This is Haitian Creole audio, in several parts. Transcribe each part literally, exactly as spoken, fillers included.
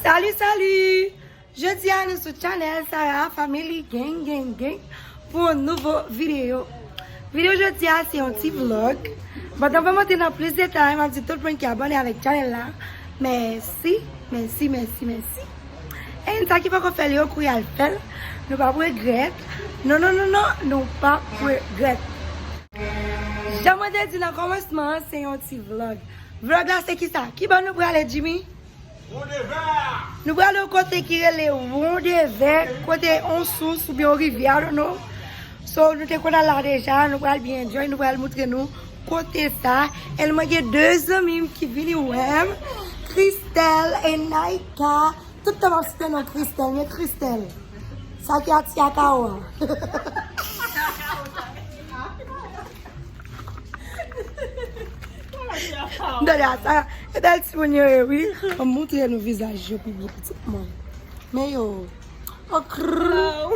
Salut, salut! Jodi a nou sou channel Sarah Family Gang Gang Gang pou yon nouvo videyo. Videyo jodi a se yon ti vlog. Pandan m pa monte nan plis detay, m ap di tout moun ki abòne avèk channel la, mèsi, mèsi, mèsi, mèsi. E sa ki poko fè l yo, kouri al fè l. Nou p ap regrèt. Non, non, non, non, nou p ap regrèt. Jan mwen te di nan kòmansman an, se yon ti vlog. Vlog la se kisa? Ki bò nou prale, Jimmy? Nou prale yon kote ki rele Won de Vè, kote yon sous oubyen yon rivyè, I don't know. So, nou te konn al la deja, nou pral byen enjoy, nou pral moutre nou kote sa. E mwen gen de zanmi m ki vini wè m, Christelle e Naika. Tout tan m ap site non Christelle, men Christelle. Sa ki ati a Kawa. Gade a sa, e bèl timoun yo ye, wi. An m montre nou vizaj yo pi byen, pitit mwen. Men yo, okrr.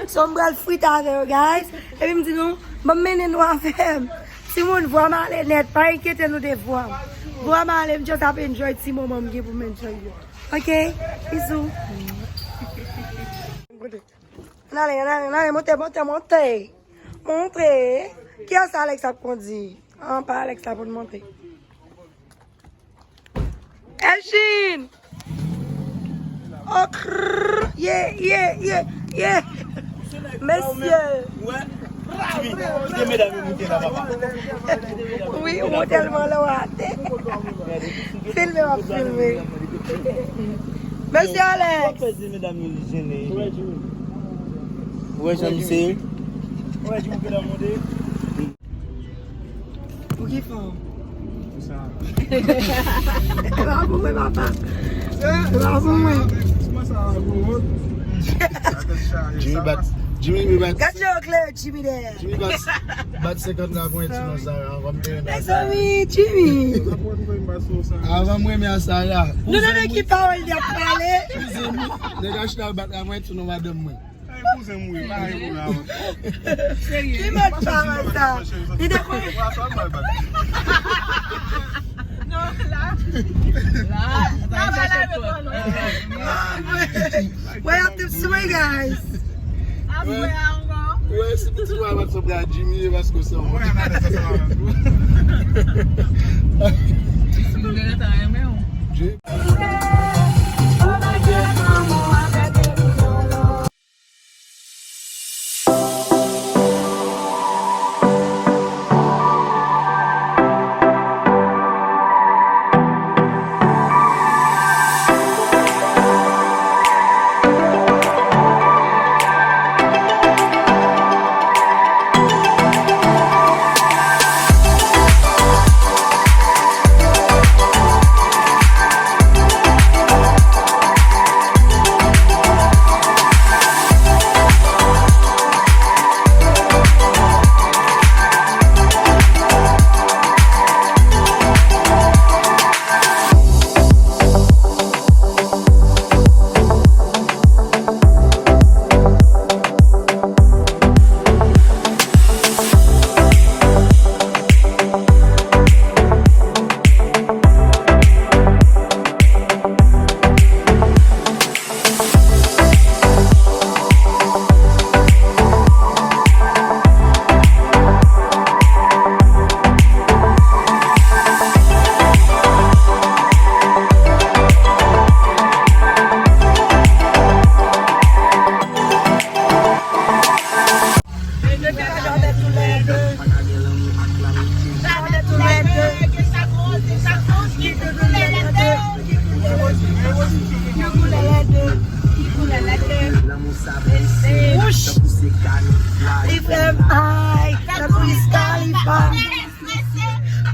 So, m pral frite avè yo, guys. Epi m di nou, ban m mennen nou avè m. Timoun, vwa m ale nèt, pa enkyete nou de vwa m. Vwa m ale, m just ap enjoy ti moman m gen pou m enjoy yo. Ok? Bisous. Ann ale, ann ale, ann ale, monte, monte, monte. Monte. Kiyès Alex ap kondi? An, pa Alex la pou n monte. Elchine! Oh, krrr, ye, ye, ye, ye. Mesye. Jimmy, kite medam yo moute la, papa. Wi, ou tèlman lè w atè. Filme, w ap filme. Mesye Alex. Ou wè jan misye ye? Ou wè Jimmy, medam monte. Pou ki fè w? Pou sa. E pa pou mwen, papa. E pa pou mwen. Jimmy bat. Jimmy, Jimmy bat. Gad jan yo klere Jimmy dèyè. Jimmy bat, bat senkant la pou entye non sa, avan m te renmen. Mezanmi, Jimmy. Avan m renmen a Sarah. Nou tande ki pawòl li ap pale. Kouzen m, nèg a chita bat la, mwen entye non madanm mwen. Ay, kouzen m wi, pa gen pwoblèm. Serye. Ki mòd pawòl sa? Li te konn. Non, la. La, la, la, la. Mwen ap tou sou mwen, guys. Apre ankò. Wè, si pitit mwen pa t sanble a Jimmy, e paske se yon. Mwen, ann ale sa, sa va. Mwen gentan renmen w. Wouch! Li fè m ay, tankou Wiz Khalifa.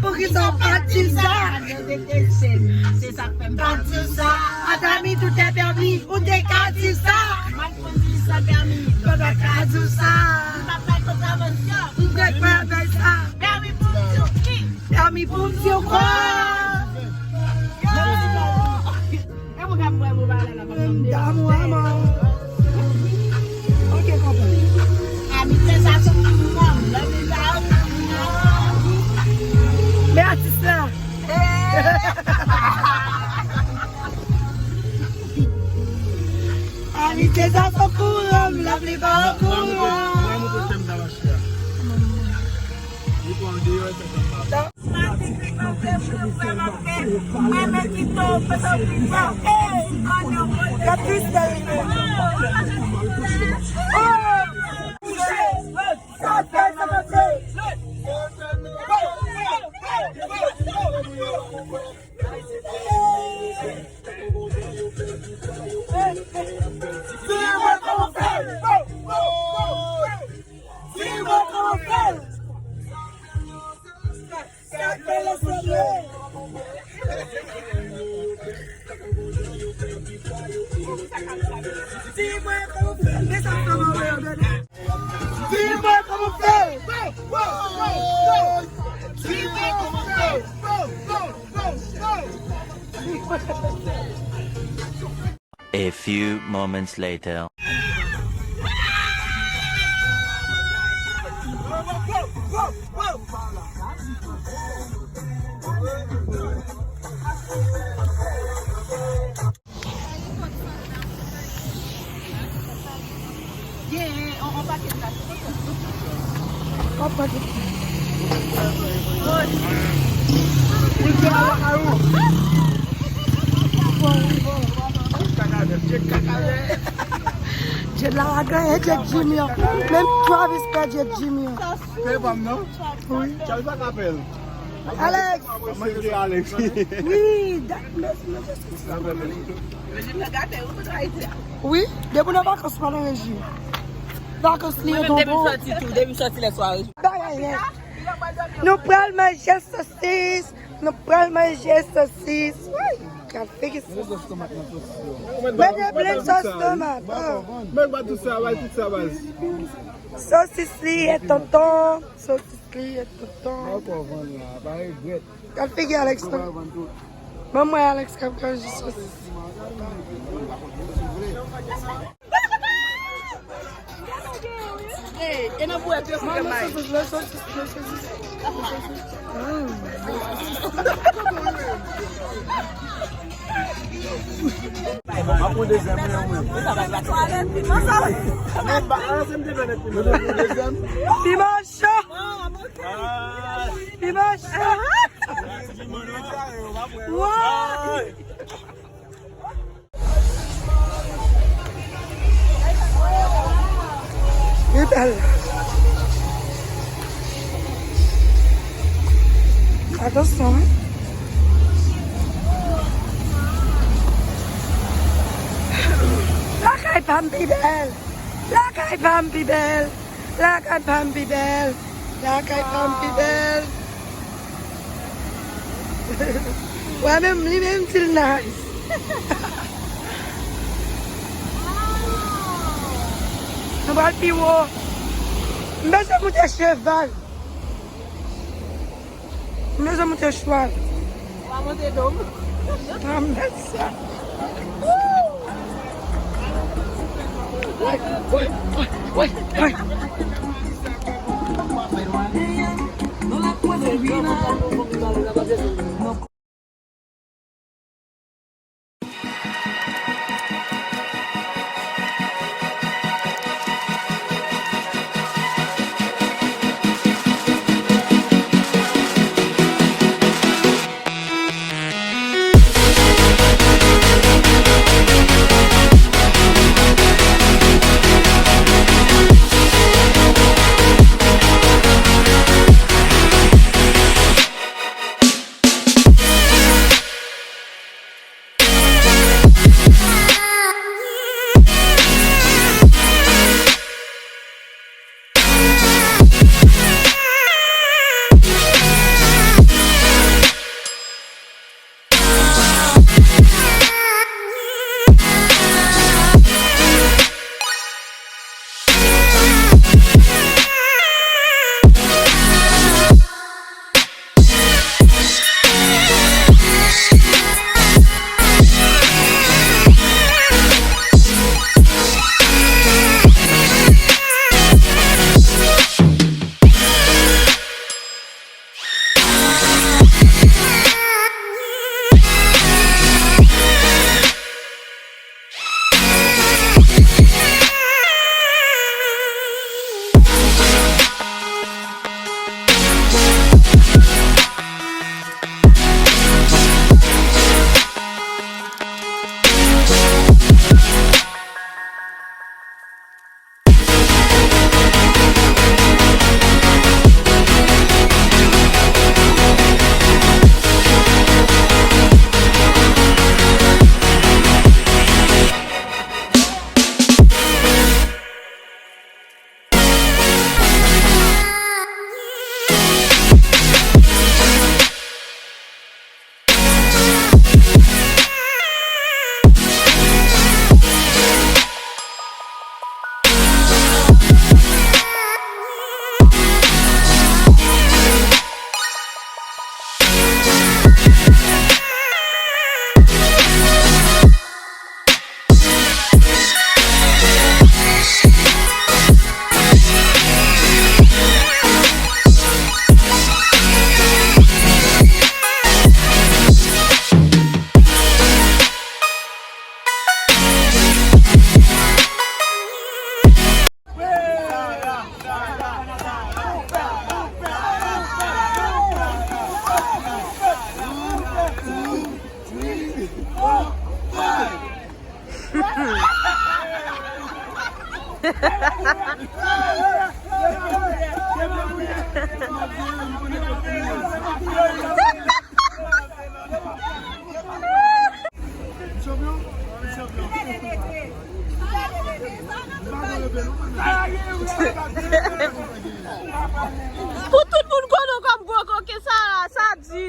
Poukisa w pa di sa? Se sa k fè m pa di sa. Atami, tout est permis, ou te ka di sa. Mwen konn di sa, pèmi. Mwen pa ka di w sa. M pa bay kontravansyon. M te kwè bay sa. Pèmi pou m di w ki? Pèmi pou m di w kwa? Yo! E mwen k ap bwè mwen pa la la. M damou a mò. Ok, konprann. Amitié sa se pou mwen. Love you, love you. Men atis la. Eh! Li te sa sou kouran, la pli pa kouran. Di mwen kòman fè. Di mwen kòman fè. A few moments later. Gen on, on pakèt la. On pakèt. Jed la la genyen Jed Junior. Menm Travis pè Jed Junior. Wi. Alex! Mwen se Alex. Wi, dat mèsi, mèsi. Wi, depi nan vakans pa nan rejim. Vakans li yo tonton. Depi m sòti tou, depi m sòti lè swa rejim. Bagay nèt. Nou pral manje sosis. Nou pral manje sosis. Wi, gad figi sosis. Mete blend sòs tomat. Mwen ba tout sa, bay tout sa baz. Sosis li e tonton. Sosis li e tonton. Gad figi Alex la. Ban mwen Alex k ap manje sosis. E nan bwèt yo fè may. M ap pran dezyèm mwen, mwen. Piman cho! Piman cho! Wow! Li bèl. Atansyon, wi. Lakay pa m pi bèl. Lakay pa m pi bèl. Lakay pa m pi bèl. Lakay pa m pi bèl. Wè menm, li menm di l nice. Nou pral pi wo. M bezwen moute cheval. M bezwen moute chwal. W a monte do m. Anmèd sa. Woy, woy, woy, woy, woy. Pou tout moun konnen w kòm gwo koken, sa, sa di.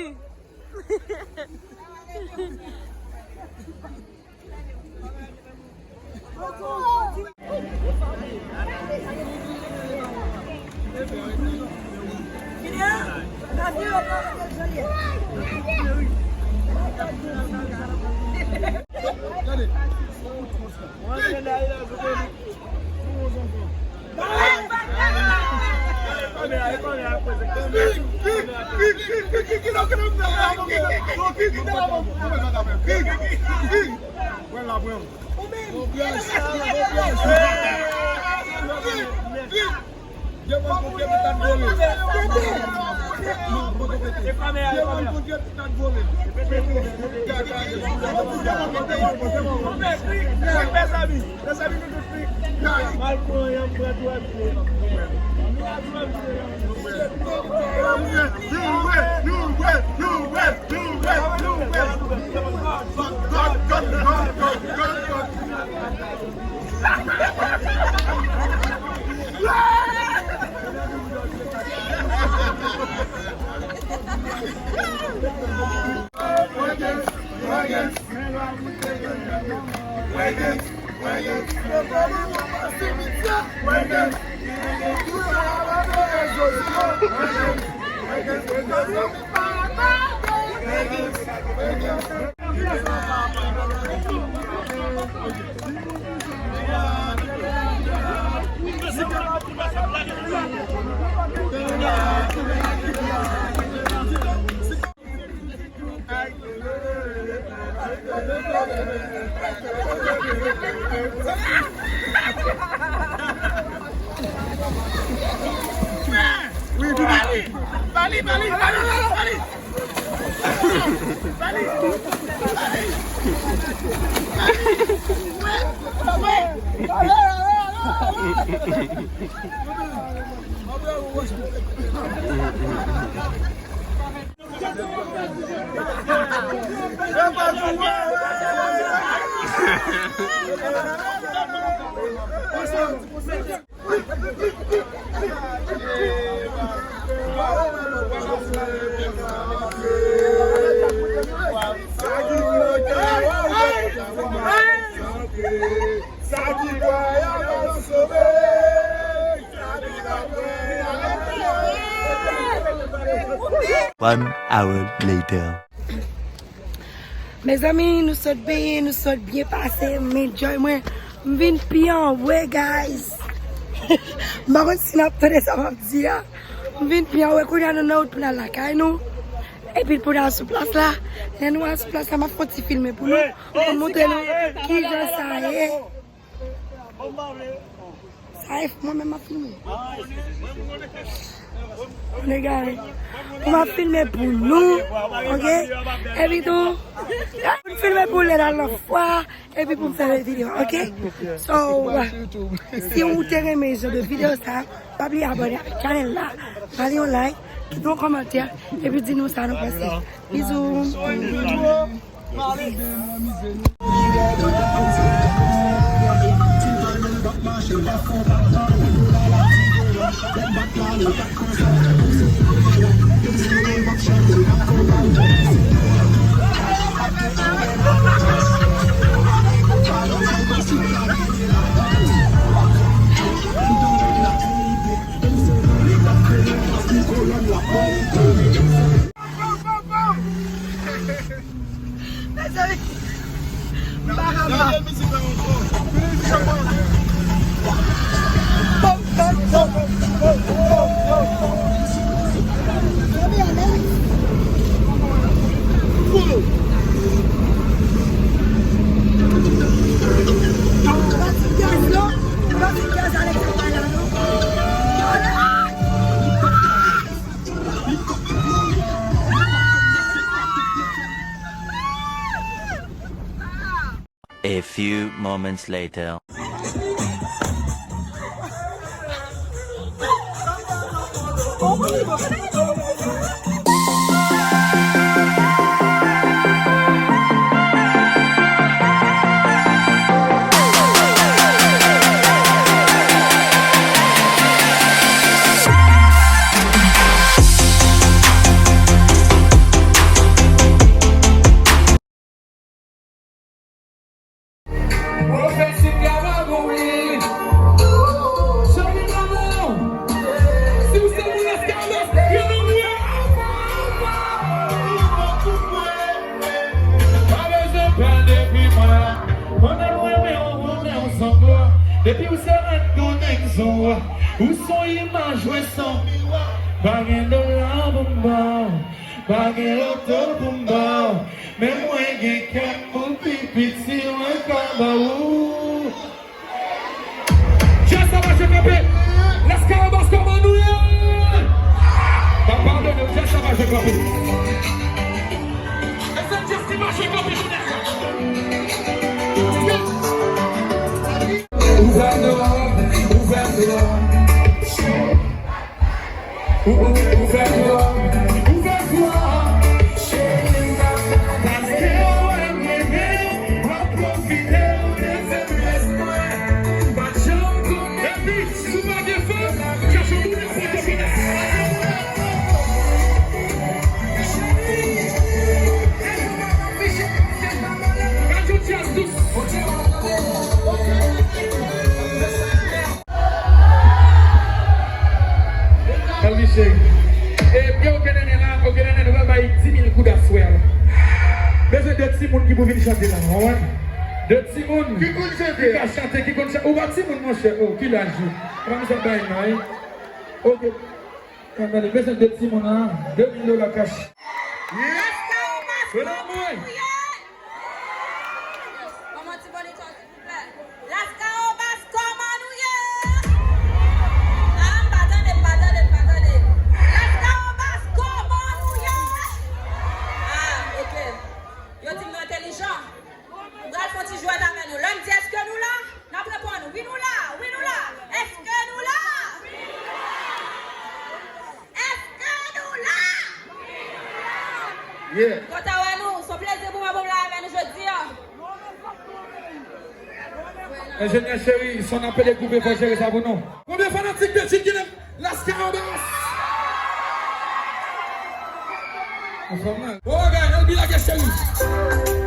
One hour later. Mezanmi, nou sot benyen, nou sot byen pase, m enjoy mwen. M vin pi anwe, guys. M pa konn si n ap tande sa m ap di a. M vin pi anwe, kounye a nou nan wout pou n al lakay nou. Epi pou n al sou plas la, lè nou al sou plas la, m ap fè yon ti filme pou nou, pou m montre nou kijan sa ye. Sa e mwen menm m ap filme. Nèg a, pou m ap filme pou nou, ok? Epi tou, pou m filme pou lè nan lòt fwa, epi pou m fè lòt videyo, ok? So, si ou te renmen jan de videyo sa, pa bliye abòne avèk chanèl la, ba li yon like, kite yon kòmantè, epi di nou sa nou panse. Bizou. Mezanmi, m pa kapab. A few moments later. Ou se yon imaj, mwen se yon miwa. Pa gen dola pou m ba w, pa gen loto pou m ba w, men mwen gen kè m pou pi piti mwen ka ba ou. Jazz la mache kanpe. Lascahobas, kòman nou ye? Pa padone, jazz la mache kanpe. E se jazz ki mache kanpe jounen sa. Ouvè dlo, ouvè dlo. Ou, ou, ouvè dlo, ouvè dlo. Paske w wè m reve, w ap pwofite w de feblès mwen. M pa t janm konnen. Epi, si w pa gen fanm, chache moun nan Pòtoprens. Radyo Jazz dous. Elvis Chéri. E, gen okenn nènè la, okenn nènè, nou pral bay di mil goud aswè a. Bezwen de timoun ki pou vin chante la, w konprann? De timoun ki konn chante, ki ka chante, ki konn chante. Ou pa timoun, monchè. Oh, ki laj ou? Ou pa bezwen bay non, wi. Ok. Tande, bezwen de timoun la, de mil dola kach. Lascahobas, kòman nou ye? Kòman ti bonitò, silvouplè? Lascahobas, kòman nou ye? Ah, m pa tande, m pa tande, m pa tande. Lascahobas, kòman nou ye? Ah, ok. Yo di m nou entèlijan. M pral fè yon ti jwèt avè nou. Lè m di èske nou la, n ap reponn wi nou la, wi nou la. Èske nou la? Èske nou la? Yeah. M kontan wè nou. Se yon plezi pou mwen pou m la avè nou jodi a. Enjenyè Cheri, son ap pede koupe, fò jere sa pou nou. Konbyen fanatik de Jid ki nan Lascahobas? Ansanm nan. Bon bagay, Elby lage Cheri.